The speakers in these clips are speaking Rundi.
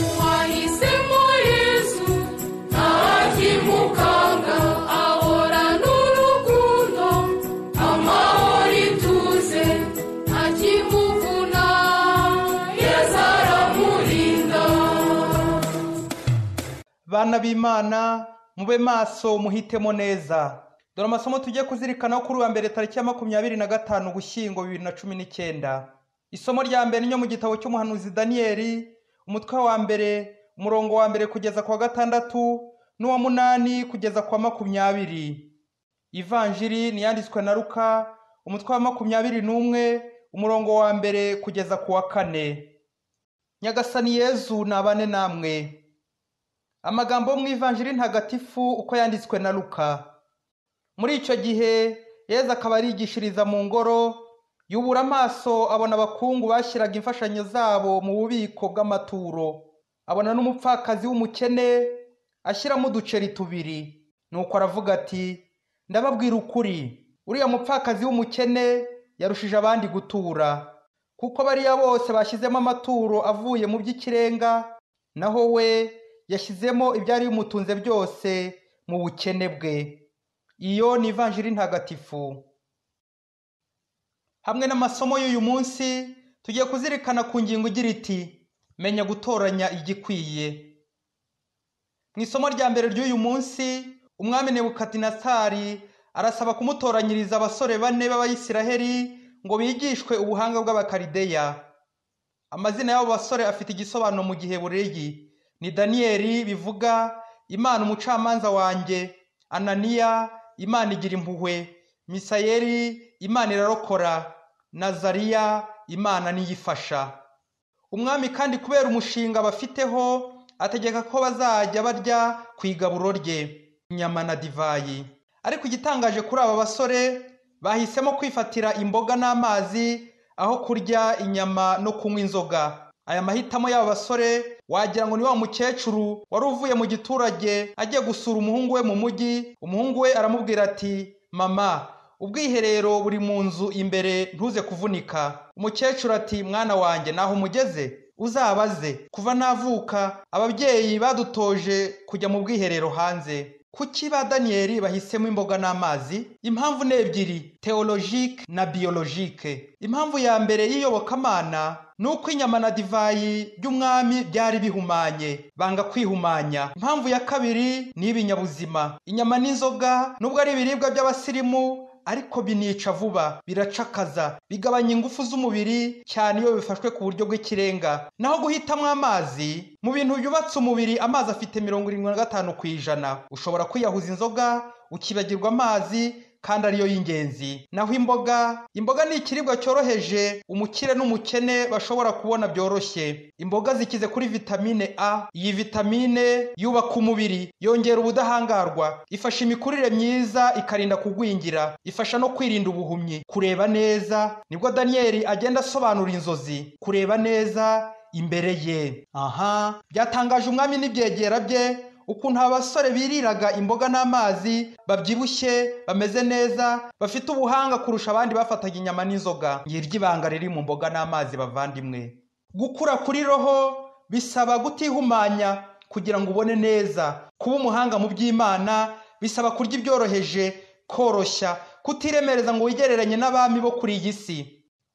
Uwahisemo Yezu ntakimukanga, ahorana urukundo, amahoro ituze, ntakimuvuna, Yezu aramurinda. Bana b'Imana, mube maso muhitemo neza. Dore amasomo tugiye kuzirikanaho kuri uwa mbere tariki ya 25 Ugushyingo 2019. Isomo rya mbere ni mu gitabo cy'umuhanuzi Daniyeli, umutwe wa mbere, umurongo wa mbere kugeza ku wa 6 n'uwa 8 kugeza ku wa 20. Ivanjiri ni yanditswe na Luka, umutwe wa 21, umurongo wa mbere kugeza ku wa 4. Nyagasani Yezu nabane namwe. Amagambo yo mu Ivanjiri ntagatifu uko yanditswe na Luka. Muri icyo gihe Yezu akaba arigishiriza mu ngoro, yubura amaso abona abakungu bashyiraga imfashanyo zabo mu bubiko bw'amaturo. Abona n'umupfakazi w'umukene ashyiramo uduceri tubiri. Nuko aravuga ati: ndababwira ukuri, uriya mupfakazi w'umukene yarushije abandi gutura, kuko bariya bose bashyizemo amaturo avuye mu by'ikirenga, naho we yashyizemo ibyari bimutunze byose mu bukene bwe. Iyo ni Ivanjiri ntagatifu. Hamwe n'amasomo y'uyu munsi tugiye kuzirikana ku ngingo igira iti: menya gutoranya igikwiye. Mu isomo rya mbere ry'uyu munsi, umwami Nebukadinezari arasaba kumutoranyiriza abasore bane b'Abayisiraheli ngo bigishwe ubuhanga bw'Abakarideya. Amazina y'abo basore afite igisobanuro mu Gihebureyi. Ni Daniyeli bivuga Imana umucamanza wanjye, Ananiya Imana igira impuhwe, Misayeli Imana irarokora, Nazariya Imana niyifasha. Umwami kandi kubera umushinga bafiteho ategeka ko bazajya barya ku igaburo rye inyama na divayi. Ariko igitangaje kuri aba basore, bahisemo kwifatira imboga n'amazi aho kurya inyama no kunywa inzoga. Aya mahitamo y'aba basore wagira ngo ni wa mukecuru wari uvuye mu giturage agiye gusura umuhungu we mu mujyi. Umuhungu we aramubwira ati: mama, ubwiherero buri mu nzu imbere, ntuze kuvunika. Umukecuru ati: mwana wanjye, naho umugeze uzabaze, kuva navuka ababyeyi badutoje kujya mu bwiherero hanze. Kuki ba Daniyeli bahisemo imboga n'amazi? Impamvu ni ebyiri, teologike na biologike. Impamvu ya mbere y'iyobokamana ni uko inyama na divayi by'umwami byari bihumanye, banga kwihumanya. Impamvu ya kabiri ni ibinyabuzima. Inyama n'inzoga nubwo ari ibiribwa by'abasirimu, ariko binica vuba, biracakaza, bigabanya ingufu z'umubiri cyane iyo bifashwe ku buryo bw'ikirenga. Naho guhitamo amazi, mu bintu byubatse umubiri amazi afite 75%. Ushobora kwiyahuza inzoga ukibagirwa amazi kandi ariyo y'ingenzi. Naho imboga, imboga ni ikiribwa cyoroheje umukire n'umukene bashobora kubona byoroshye. Imboga zikize kuri vitamine A. Iyi vitamine yubaka umubiri, yongera ubudahangarwa, ifasha imikurire myiza, ikarinda kugwingira, ifasha no kwirinda ubuhumyi. Kureba neza, nibwo Daniyeli agenda asobanura inzozi. Kureba neza imbere ye. Aha, byatangaje umwami n'ibyegera bye ukuntu aba basore biriraga imboga n'amazi, babyibushye, bameze neza, bafite ubuhanga kurusha abandi bafataga inyama n'inzoga. Ngiryo ibanga riri mu mboga n'amazi, bavandimwe. Gukura kuri roho bisaba gutihumanya kugira ngo ubone neza. Kuba umuhanga mu by'Imana bisaba kurya ibyoroheje, koroshya, kutiremereza ngo wigereranye n'abami bo kuri iyi si.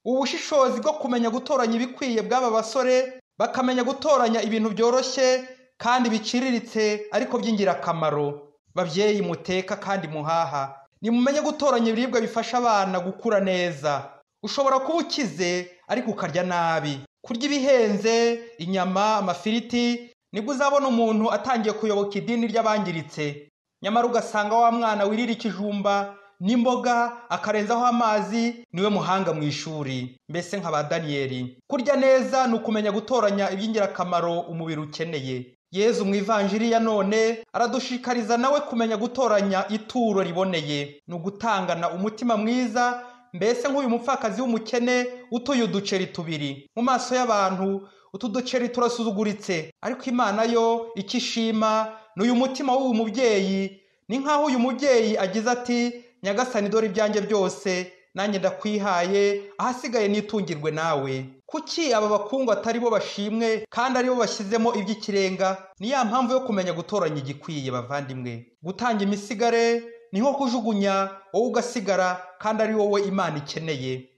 Ubushishozi bwo kumenya gutoranya ibikwiye bw'aba basore, bakamenya gutoranya ibintu byoroshye kandi biciriritse ariko by'ingirakamaro. Babyeyi muteka kandi muhaha, nimumenye gutoranya ibiribwa bifasha abana gukura neza. Ushobora kuba ukize ariko ukarya nabi. Kurya ibihenze, inyama, amafiriti, nibwo uzabona umuntu atangiye kuyoboka idini ry'abangiritse. Nyamara ugasanga wa mwana wirira ikijumba n'imboga akarenzaho amazi niwe muhanga mu ishuri, mbese nka ba Daniyeli. Kurya neza ni ukumenya gutoranya iby'ingirakamaro umubiri ukeneye. Yezu mu Ivanjiri ya none aradushishikariza nawe kumenya gutoranya ituro riboneye. Ni ugutangana umutima mwiza, mbese nk'uyu mupfakazi w'umukene utuye uduceri tubiri. Mu maso y'abantu utu duceri turasuzuguritse, ariko Imana yo icyo ishima ni uyu mutima w'uyu mubyeyi. Ni nk'aho uyu mubyeyi agize ati: Nyagasani, dore ibyanjye byose Nanjye ndakwihaye, ahasigaye nitungirwe nawe. Kuki aba bakungu atari bo bashimwe kandi aribo bashyizemo iby'ikirenga? Ni ya mpamvu yo kumenya gutoranya igikwiye, bavandimwe. Gutanga imisigare ni nko kujugunya wowe ugasigara kandi ari wowe Imana ikeneye.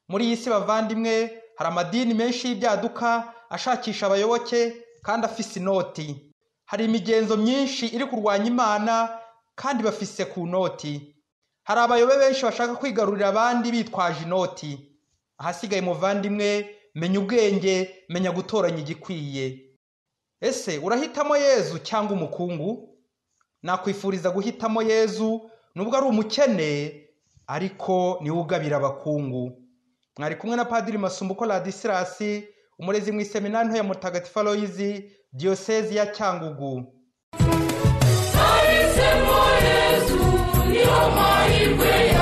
Muri iyi si, bavandimwe, hari amadini menshi y'ibyaduka ashakisha abayoboke kandi afise inoti. Hari imigenzo myinshi iri kurwanya Imana kandi bafise ku noti. Hari abayobe benshi bashaka kwigarurira abandi bitwaje inoti. Ahasigaye, muvandimwe, menya ubwenge, menya gutoranya igikwiye. Ese urahitamo Yezu cyangwa umukungu? Nakwifuriza guhitamo Yezu, nubwo ari umukene, ariko niwe ugabira abakungu. Mwari kumwe na Padiri Masumbuko Ladisirasi, umurezi mu iseminari nto ya Mutagatifu Aloyizi, Diyosezi ya Cyangugu. Nahisemo Yezu, niyo mahirwe.